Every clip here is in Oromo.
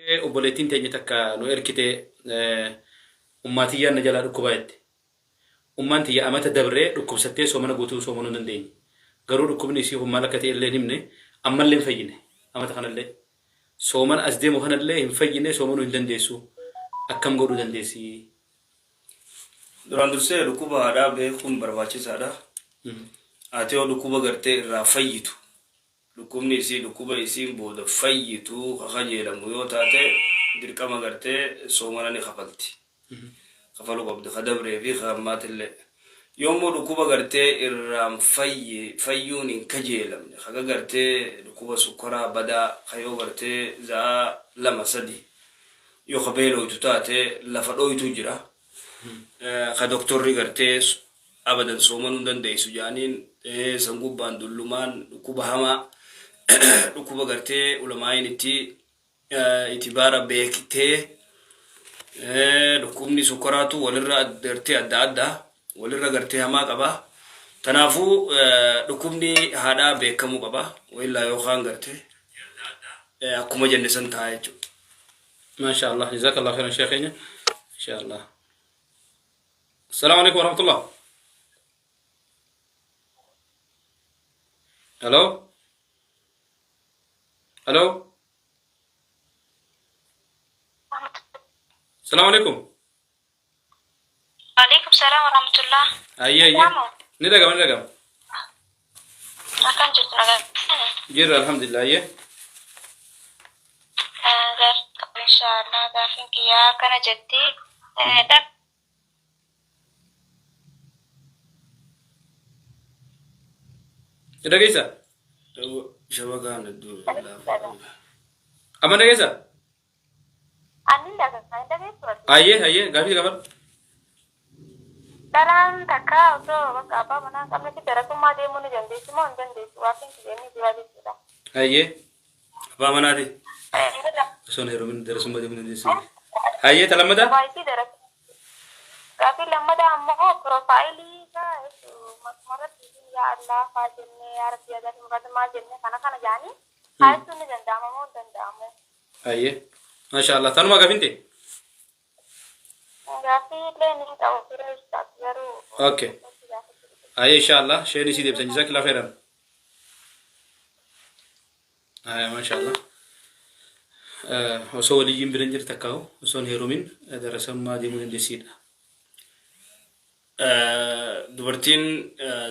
Obboleettiin teenya takka nu erkite ummaa tiyyaan na jalaa dhukkubaa jette. Ummaan tiyya amata dabree dhukkubsattee soomana guutuu soomanuu hin dandeenye. Garuu dhukkubni isii kun maal akka ta'e illee hin himne ammallee hin fayyine amata kanallee. Soomana as deemu kanallee hin fayyine soomanuu hin dandeessu. Akkam godhuu dandeessi? Duraan dursee dhukkuba haadhaa beekuun barbaachisaadha. Haati yoo dhukkuba gartee irraa fayyitu Dhukkubni isii dhukkuba isiin booda fayyitu ka kajeelamu yoo taate dirqama gartee soomana ni kafalti. Kafaluu qabdi ka dabree fi ka ammaatillee. Yoo immoo dhukkuba gartee irraan fayyi fayyuun hin kajeelamne ka gartee dhukkuba sukkaraa badaa ka yoo gartee za'aa 2 3 yoo ka beelooytu taate lafa dhooytuu jira. Ka doktorri gartee abadan soomanuu hin dandeessu jedhaniin san gubbaan dullumaan dhukkuba hamaa dhukkuba gartee ulamaa'iin itti itibaara beektee dhukkubni sukkaraatu walirra gartee adda adda walirra gartee hamaa qaba. Tanaafuu dhukkubni haadhaa beekamuu qaba. Wayillaa yookaan gartee akkuma jenne san ta'a jechuudha. Maasha Allah jazakallah khairan sheekh keenya insha Allah. Assalamu alaikum warahmatullah. Hello? Hello? Assalamu alaikum. Waalaikum salaam warahmatullah. Ayyee ayyee. Salamu. Ni dhagama ni dhagama. Akkam jirtu nagaa? Jirra alhamdulillah ayyee. Inshaallah gaafiin kiyyaa akkana jetti. Ni dhageessa? Shabakaan hedduu laafaa. Amma dhageessa? Ani dhagaa hin dhageessu ati. Ayyee ayyee gaafii gaafadhu. Dhalaan takka osoo bakka abbaa manaa hin qabnetti darasummaa deemuu ni dandeessi moo hin dandeessu? Gaaffiin kiyya inni duraa jechuudha. Ayyee Abbaa manaati. osoo hin heerumin darasummaa deemuu dandeessi. Ayyee ta lammataa? Baay'ee darasummaa. Gaaffii lammataa ammoo piroofaayilii isaa masumarratti yaa Allah faa jennee yaa Rabbi yaa Gaaffii muraasa maal jennee kana kana jaanii kaayessuun ni danda'ama moo hin danda'amu? Ayyee. Maasha Allah. Tanuma gaafin ta'e. Gaaffii illee ni qabu ture ustaaz garuu. Okay. Ayyee insha Allah. Sheen isii deebisan jazakallah khairan. Ayyee maasha Allah. Osoo waliyyiin bira hin jirre takkaa'u osoo hin heerumin darasammaa deemuu dandeessiidha. Dubartiin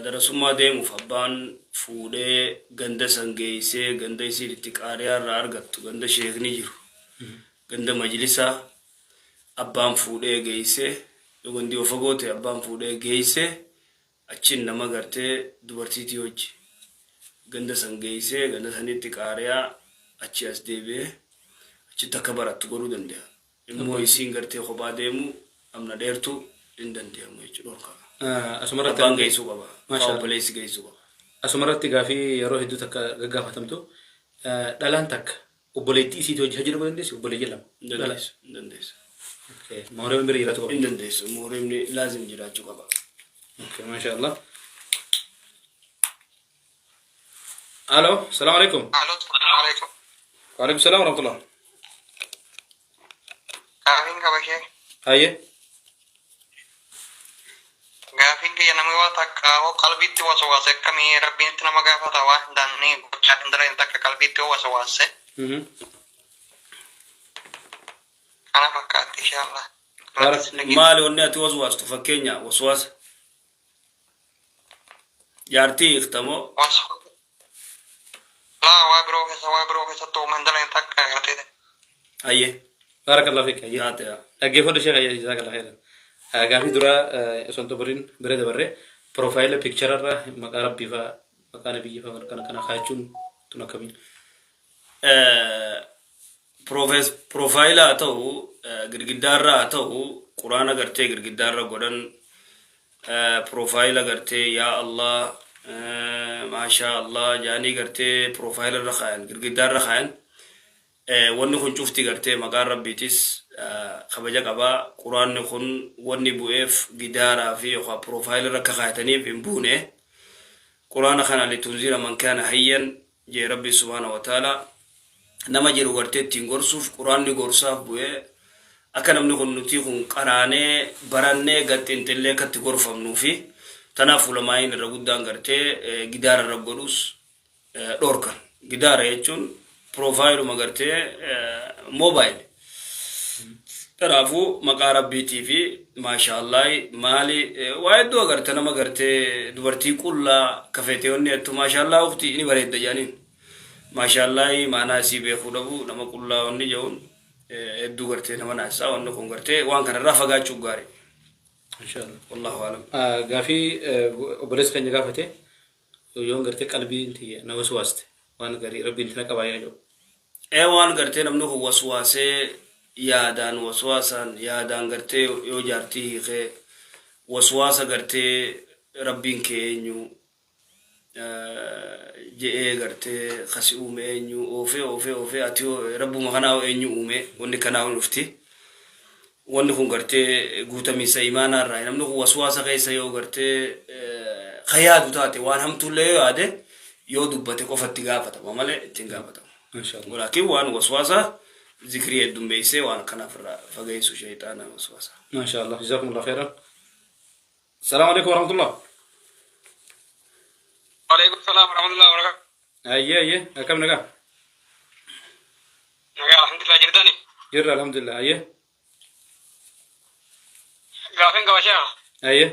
darasummaa deemuuf abbaan fuudhee ganda san geeysee ganda isiin itti qaariyaa irraa argattu ganda sheekni jiru ganda majlisaa abbaan fuudhee geeysee yoo gandi yoo fagoo ta'e abbaan fuudhee geeysee achiin nama gartee dubartiitii wajji ganda san geeysee ganda sanitti qaariyaa achii as deebi'ee achitti akka barattu godhuu danda'a. Immoo isiin gartee kophaa deemu amna dheertu hin dandee'amu jechu dhorka. Asumarratti Abbaan geessuu qaba. Maasha Abbaa Allah. obboleessi geessuu qaba. Asumarratti gaafii yeroo hedduu takka gaggaafatamtu dhalaan takka obboleettii isiitii hojii hajji dhaquu dandeessi obboleeyyan lama. Hin Dhala. dandeessu. Hin dandeessu. Okay. Mahreemni bira jiraachuu qaba. Hin dandeessu. Muhrimni laazim jiraachuu qaba. Okay, maasha Allah. Alo, salaam alaikum. Alo, salaam alaikum. Wa alaikum salaam wa rahmatullah. Gaafiin qaba ishee. Hayyee. Gaafiin kiyya namni waa takka hoo qalbiitti wasawaase akkamii rabbiin nama gaafata waa hin taane gochaa hin dalagne takka qalbiitti hoo wasawaase kana fakkaatti inshallah. Maali wanni ati waswaastu fakkeenya waswaasa? Jaartii hiikta moo? Laa waa biroo keessa waa biroo keessatti uuma hin dalagne takka agartee. Hayyee. Baarakallahu fiik. Hayyee. Taate yaa. Dhaggeeffadhu sheekh hayyee jazakallahu khairan. Gaafii duraa osoo hin xumuriin bira dabarre piroofaayila piikchararra maqaa rabbii fa'aa maqaa nabiyyii fa'aa kana kana kaayachuun tun akkamiin? Piroofaayila haa ta'u girgiddaarra haa ta'u quraana gartee girgiddaarra godhan piroofaayila gartee yaa Allah maashaa Allah jaanii gartee piroofaayila irra kaayan girgiddaarra kaayan wanni kun cufti gartee maqaan rabbiitis kabaja qaba quraanni kun wanni bu'eef gidaaraa fi yookaan piroofaayila irra akka kaayataniif hin buune quraana kana litunzira man kaana hayyan jee rabbi subhaanahu wa ta'ala. Nama jiru gartee ittiin gorsuuf quraanni gorsaaf bu'ee akka namni kun nutii kun qaraanee barannee gad xinxillee akka itti gorfamnuufi. Tanaaf ulamaa'iin irra guddaan gartee gidaara irra godhus dhoorkan. Gidaara jechuun piroofaayiluma gartee moobaayil. Kanaafuu maqaa rabbiitii fi maashaallahi maali waa hedduu agarta nama gartee dubartii qullaa kafeeteewwanni jettu maashaallaa ukti ni bareedda jedhaniin. Maashaallahi maanaa isii beekuu dhabu nama qullaa wanni jedhuun hedduu gartee nama naasisaa wanni kun gartee waan kanarraa fagaachuu gaarii. Inshaallah. Wallahu alam. Gaafii obboleessi keenya gaafate yoon gartee qalbiin tiyya na waswaaste waan garii rabbiin itti na qabaa yaa jedhu. Ee waan gartee namni kun waswaasee yaadaan waswaasaan yaadaan gartee yoo jaartii hiikee waswaasa gartee rabbiin kee eenyu je'ee gartee ka si uume eenyu oofee oofee oofee ati rabbuma kanaa eenyu uume wanni kanaa hin dhufti. Wanni kun gartee guutamiinsa imaanaa irraa namni kun waswaasa keessa yoo gartee ka yaadu taate waan hamtuullee yoo yaade yoo dubbate qofa itti gaafatama malee ittiin gaafatamu. Mashallah. Walaakin waan waswaasa zikrii heddummeessee waan akkanaaf irraa fageessu shayxaana waswaasa. Mashallah. Jazakumullah khairan. Assalamu alaikum warahmatullah. Waalaikum salaam warahmatullahi wabarakatuh. Ayyee ayyee akkam nagaa? Nagaa alhamdulillah jirtani. Jirra alhamdulillah ayyee. Gaafin qaba sheekh. Ayyee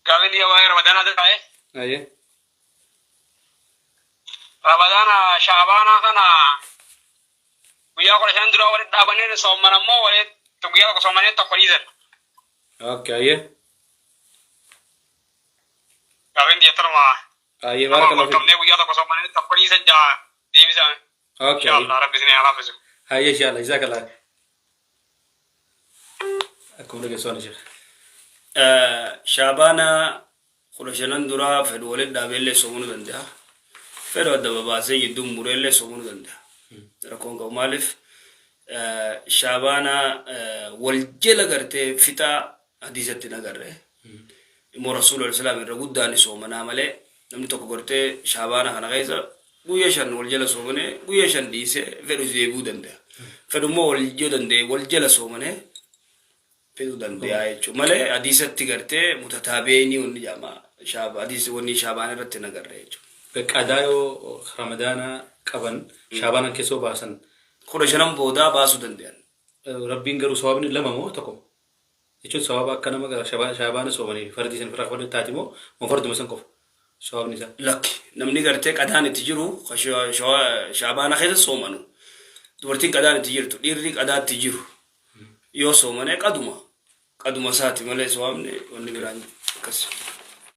Gaafin dhiyya waa'ee Ramadaanaa ta'e. ayyee. Ramadaana Shaabaanaa kana guyyaa 15 dura walitti dhaabanii soomman ammoo walitti guyyaa tokko soomanii tokko dhiisan. Okay ayyee. Gaafin dhiyya tanuma. Ayyee Nama baarakallahu fiik. qabnee guyyaa tokko soomanii tokko dhiisan jaa deebisaa. Okay Insha ayyee. Allah rabbi isin haa laaffisu. Ayyee inshallah jazakallah. Akkuma dhageessu sheekh. Shaabaana 15n duraa fedhu walitti dhaabeellee soomuu ni danda'a. Fedhu adda babaasee jidduun mureellee soomuu ni danda'a. Rakkoon qabu maaliif shaabaana wal jala gartee fixaa hadiisatti hin agarre. Immoo Rasuulli alayhi salaam irra guddaan soomanaa malee namni tokko gartee shaabaana kana keessa guyya 5 wal jala soomanee guyya 5 dhiisee fedhu deebi'uu danda'a. Fedhu immoo wal yoo danda'e wal jala soomanee fiduu danda'a jechuudha. Malee hadiisatti gartee mutataabi'eeni wanni jedhama. Shaaba hadiisi wanni shaabaan irratti hin agarre jechuudha. Qadaa yoo ramadaana qaban shaabaanan keessoo baasan 15n boodaa baasuu danda'an. Rabbiin garuu sawaabni lama moo tokko? Jechuun sawaaba akka nama gara shaabaana soomanii fi fardii san ofirraa kafaluu taati moo moo farduma san qofa sawaabni isaa? Lakki namni gartee qadaan itti jiru ka shaabaana keessa soomanu dubartiin qadaan itti jirtu dhiirri qadaatti jiru yoo soomane qaduma qaduma isaati malee sawaabni wanni biraan akkas.